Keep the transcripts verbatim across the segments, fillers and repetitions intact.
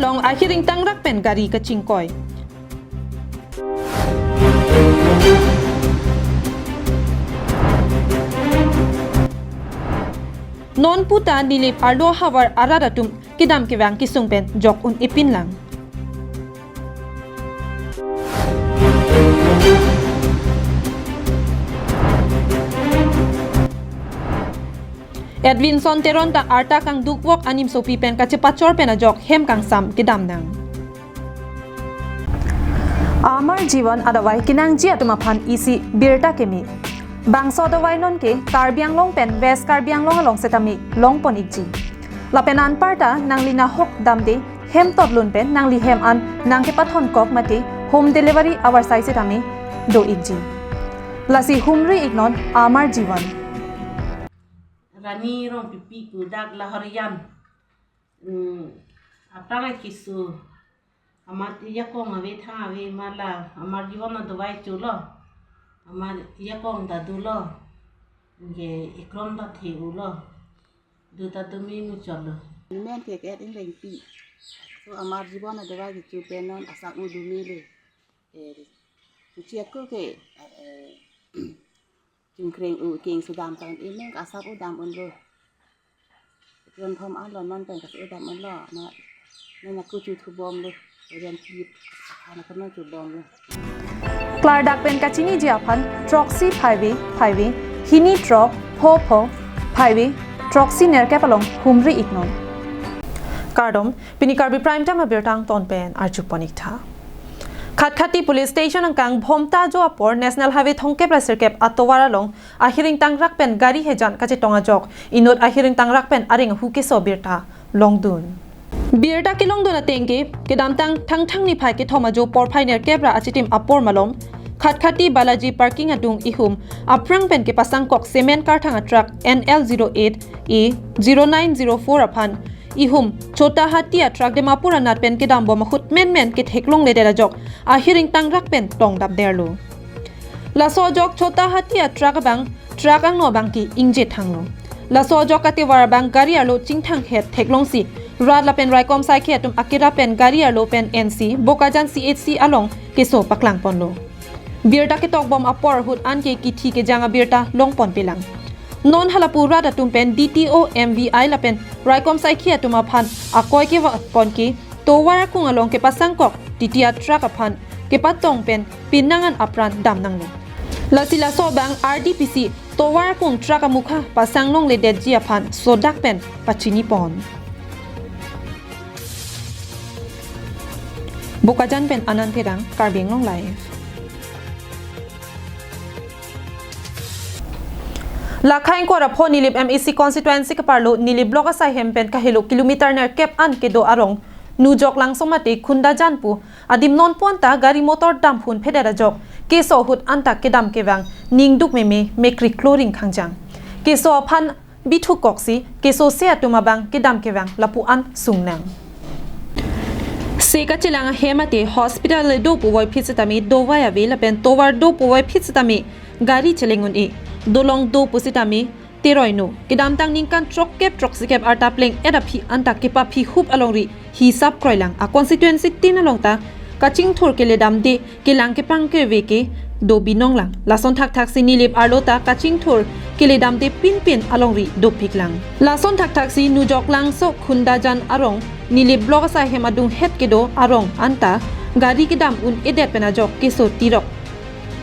along ahiring tangrak pen gari kachingkoi. Non puta Nilip arlo havar arat atum kedam kevang kesung pen jok un-e pinlang. Edwinson Teron ta arta kangdukvok animsopi pen kachepachor pen ajok hem kangsam kedam nang. Amar Jiwan adavai kenangji atum aphan isi birta keme. Bangso adavai non ke Karbi Anglong pen West Karbi Anglong along setame longpon ikji. Lapen anparta nangli nahok damde hem totlun pen nangli hem an nangkepathon kok mate home delivery avarsai setame do ikji. Lasi humri iknon Amar Jiwan. Rani Rongpipi pu dak Lahorijan. Hmm, aphrang keso. Amat ijakong ave thang ave mala. Amar Jiwan adavai cholo. Amat ijakong ta dolo. Ke ekrom ta the ulo. Du ta dumi muchotlo. Men ke ke ingrengpi. So Amar Jiwan adavai kecho pen non asap mu dumi le. Eh, kuchi aku ke, eh, chingkreng u king sudam tan ineng asap u dam unlo. Jon thom alo non pen kas u dam unlo. Ma, nang aku chu thubomlo. Jon kip. Anak kena chubomlo. Klardak pen kachiniji aphan throksi phaive phaive, hini throk pho pho phaive, throksi nerkep along humri iknon. Kardom, pini Karbi Prime Time abirta angton pen arjupon iktha. Khatkhati Police Station angkang Bhomta ajo apor National Highway thomkep ra sirkep atovar along ahiring tangrak pen gari hejan kachetong ajok inut ahiring tangrak pen areng ahu keso birta longdun. Birta kelongdun ateng ke kedamtang Thangthang niphai kethom ajo porphai nerkep ra achitim apor malom Khatkhati Balaji Parking adung ihum aphrang pen kepasangkok cement karthang atruck N L zero eight A zero nine zero four aphan ihum Chota Hati atruck Dimapur anat pen kedambom ahut menmen ketheklongledet ajok ahiring tangrak pen tongdap derlo. Laso ajok Chota Hati atruck abang truck angno abang ke ingje thanglo. Laso ajok atovar abang gari arlo chingthanghet theklongsi rat lapen raikom saikhi atum akira pen gari arlo pen ensi Bokajan C H C along keso paklangponlo. Birta ketokbom apor ahut anke kithi kejang abirta longponpelang. Non halapu rat atum pen D T O, M V I lapen raikom saikhi atum aphan akoi kevangpon ke tovar akung along kepasangkok T T A truck aphan kepatong pen pinangan apran damnanglo. Lasi laso abang R D P C tovar akung truck amukha pasanglongledetji aphan sodak pen pachinipon. Bokajan pen Anand Terang, Karbi Anglong Live. Lakha ingkoi ra pho Nilip M A C constituency keparlo Nilip block asai hem pen kahelo kilometer nerkep an kedo arong Nujok Langso mate Khundajan pu adim nonpu anta gari motor damphun phedet ajok keso ahut anta kedam kevang ningduk meme mekri kloring khangjang. Keso aphan bithuk koksi keso se atum abang kedam kevang lapu an sungnang. Se kachelang ahem mate hospital le do puvoiphit setame dovai ave lapen tovar do puvoiphit setame gari cheleng un-e, dolong do pu setame teroi no. Kedamtang ningkan throkkep throksikep arta pleng-et aphi anta kepaphi hup alongri hisap kroilang. A constituency tin along ta kachingthur keledamde kelang kepangkeve ke do binonglang. Lason thakthaksi Nilip arlo ta kachingthur keledamde pinpin alongri dopiklang. Lason thakthaksi Nujok Langso Khundajan arong Nilip block asai hem adunghet kedo arong anta gari kedam un-edet pen ajok keso tirok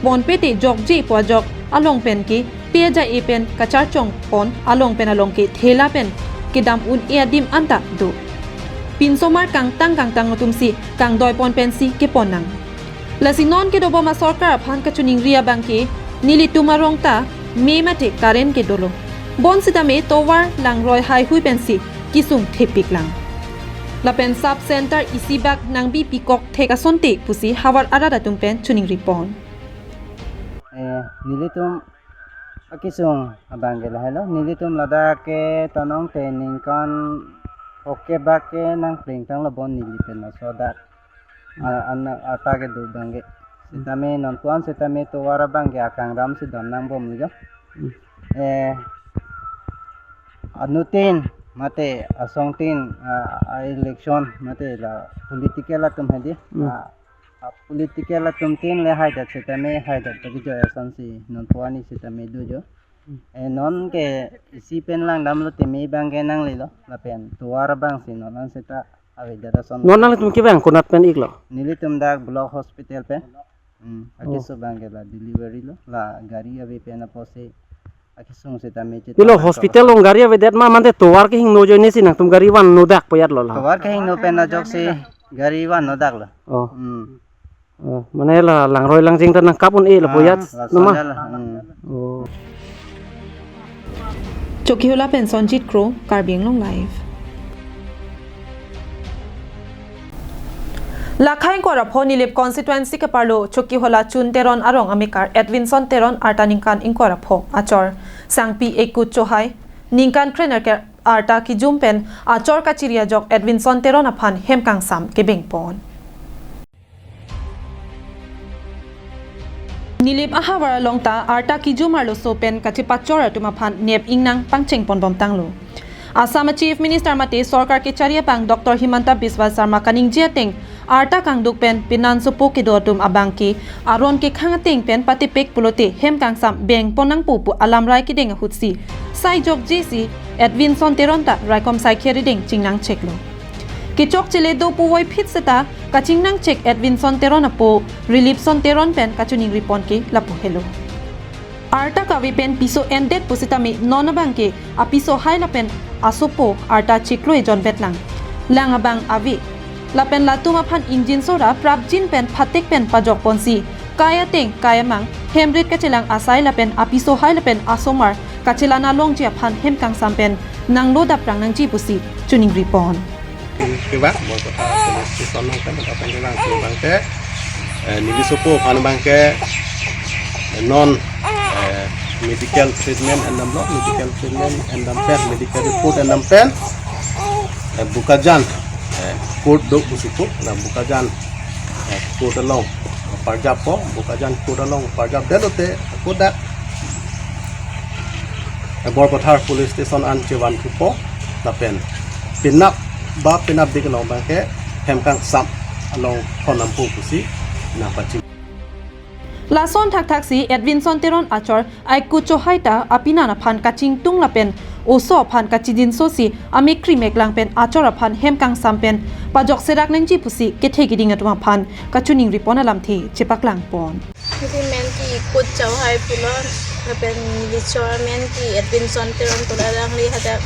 ponpe te jokje pu ajok along pen ke pe aja-e pen kacharchongpon along pen along ke thela pen kedam un-e adim anta do. Pinsomar kangtang kangtang atumsi kangdoipon pensi keponnang. Lasi non kedobom asorkar aphan kachiningri abang ke nelitum arong ta me mate current ke dolo. Bonsitame tovar langroi haihui pensi kesung thepiklang. Lapen sub center isi bak nangbi pikok thek asonte pusi havar arat atum pen chiningripon. Eh, nelitum akesung abang ke lahelo. Nelitum ladak ke tonong te ningkan oke bak ke nangplengtanglo bon neli pen laso dak. A-, an arta kedo abang ke. Setame nonpu an setame tovar abang ke akangram si dam nangbomlo jo. Hmm. Eh, anuttin mate asongtin, ah, a-election mate la political atum hedi. Hmm. Ah, a-political atum tin le haidet setame haidet ta kejoi asonsi non puani setame do jo. Hmm. Eh, non ke isi pen langdamlo teme abang ke nanglelo lapen tovar abangsi non an seta avedet ason. Non nanglitum kevang konat pen iklo? Nelitum dak block hospital pen. Hmm, oh. Akeso abang ke la delivery lo, la gari ave pen apotsi akesung setame chit. Ilo hospital along gari avedet ma, mante tovar kehingno ajoine si nangtum gari vanno dak poyat lo la? Tovar kehingno pen ajoksi gari vanno dak lo. Oh. Hmm. Oh, mane la langroi langjeng ta nangkap un-e lo poyat. Ah, la nama. Sonja la. Hmm. Oh. Chokihola pen Sonjit Kro, Karbi Anglong Live. Lakhai ingkoi ra pho Nilip constituency keparlo Chokihola Chun Teron arong amekar Edwinson Teron arta ningkan ingkoi ra pho achor Sangpi Ekut Chohai ningkan krenerkep arta kijum pen achor kachiri ajok Edwinson Teron aphan hem kangsam kebeng pon. Nilip ahavar along ta arta kijum arloso pen kachepachor atum aphan nep ingnang pangcheng pon bom tanglo. Assam Chief Minister mate sorkar kechari abang Doctor Himanta Biswa Sarma kaningje ateng arta kangduk pen penan sopo kedo atum abang ke aron kekhang ateng pen patepek pulote hem kangsam beng pon nangpo pu alamrai kedeng ahutsi sai jokje si Edwinson Teron ta raikom saikhe rideng chingnang cheklo. Kechokche le do puvoiphit seta kachingnang chek Edwinson Teron apo Rilipson Teron pen kachiningri pon ke lapu helo. Arta kave pen piso endet pusitame non abang ke apiso hai lapen asopo arta chiklo ejon bet nang. Lang abang ave. Lapen latum aphan ingjinso ra prapjin pen phatek pen pajok ponsi kai ateng kai amang, hem rit kachelang asai lapen apiso hai lapen asomar kachelang alongji aphan hem kangsam pen nanglo daprang nangji pusi chiningri pon. Kevang, Borpatha police station along pen, lapen kevang, kevang ke, eh, neli sopo aphan abang ke, eh, non, eh, medical treatment endamlo, medical treatment endam pen, medical report endam pen, eh, Bokajan, eh, court do pusi pu, la Bokajan, eh, court along parjap po, Bokajan court along parjap detlote, ako dak, eh, Borpatha police station an chevan thupo, lapen penap ba penapdik along abang ke hem kangsam along thon nangpo pusi nangpachini. Lason thakthak si Edwinson Teron achor Ekut Chohai ta apenan aphan kachingtung lapen oso aphan kachijinso si amek kri mek lang pen achor aphan hem kangsam pen pajok serak nangji pusi kethe keding atum aphan kachiningri pon alamthe chepaklang pon. Neli men ke Ekut Chohai pulo, lapen neli chor amen ke Edwinson Teron pulo, alangli hadak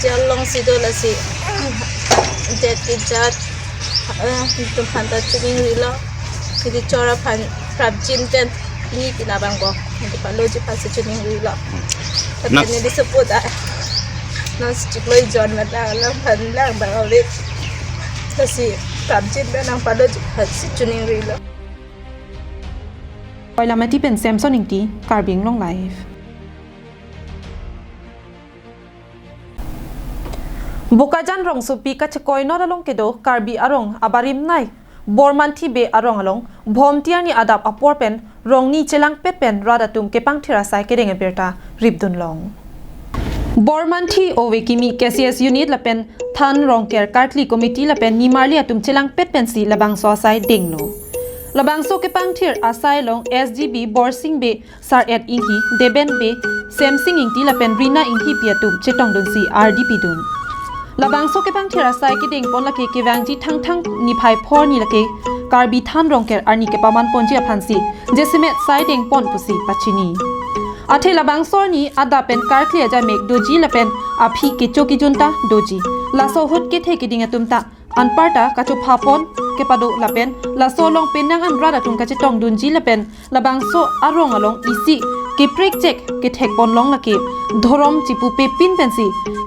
jail alongsi do, lasi jat ke jat, eh, itum aphan ta chiningrilo. Neli chor aphan prapjin pen pini pini abang ko neli paloji aphansi chiningrilo. Lapen neli sopo ta non chiklo ejon mat lang, alang aphan lang abang ave. Lasi prapjin pen nangpaloji aphansi chiningrilo. Koilamati pen Samson Ingti, Karbi Anglong Live. Bokajan rongsopi kachekoi north along kedo Karbi arong abarim nei Bormanthi Bey arong along Bhomti arni adap apor pen rongni chelangpet pen rat atum kepangthir asai kedeng abirta ripdun long. Bormanthi ove kimi K C S unit lapen Than Rongker Karkli Committee lapen nimarli atum chelangpet pensi labangso asai denglo. Labangso kepangthir asai along S G B Borsing Bey, Sar-et Inghi, Deben Bey, Semsing Ingti lapen Rina Inghipi atum chetongdunsi ardi pidun. Labangso kepangthir asai kedeng pon lake kevangji Thangthang niphai phor arni lake Karbi Than Rongker arni kepaman ponji aphansi jasemet sai deng pon pusi pachini. Athe labangso arni adap pen karkli ajamek doji lapen aphi kecho kejun ta doji. Laso ahut kethe keding atum ta anparta kachopha pon kepado lapen laso along penang an rat atum kachetongdunji lapen labangso arong along isi keprekjak kethek pon long lake dhorom chipupe pin pensi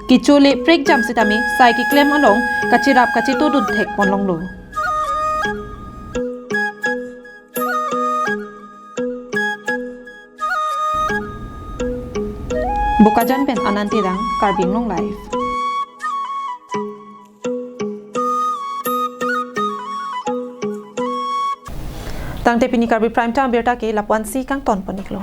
kecho le prekjam sitame sai keklem along kacherap kachetodun thek pon longlo. Bokajan pen Ananti Rang, Karbi Anglong Live. Tangte pini Karbi Prime Time abirta ke lapu-ansi kangton pon iklo.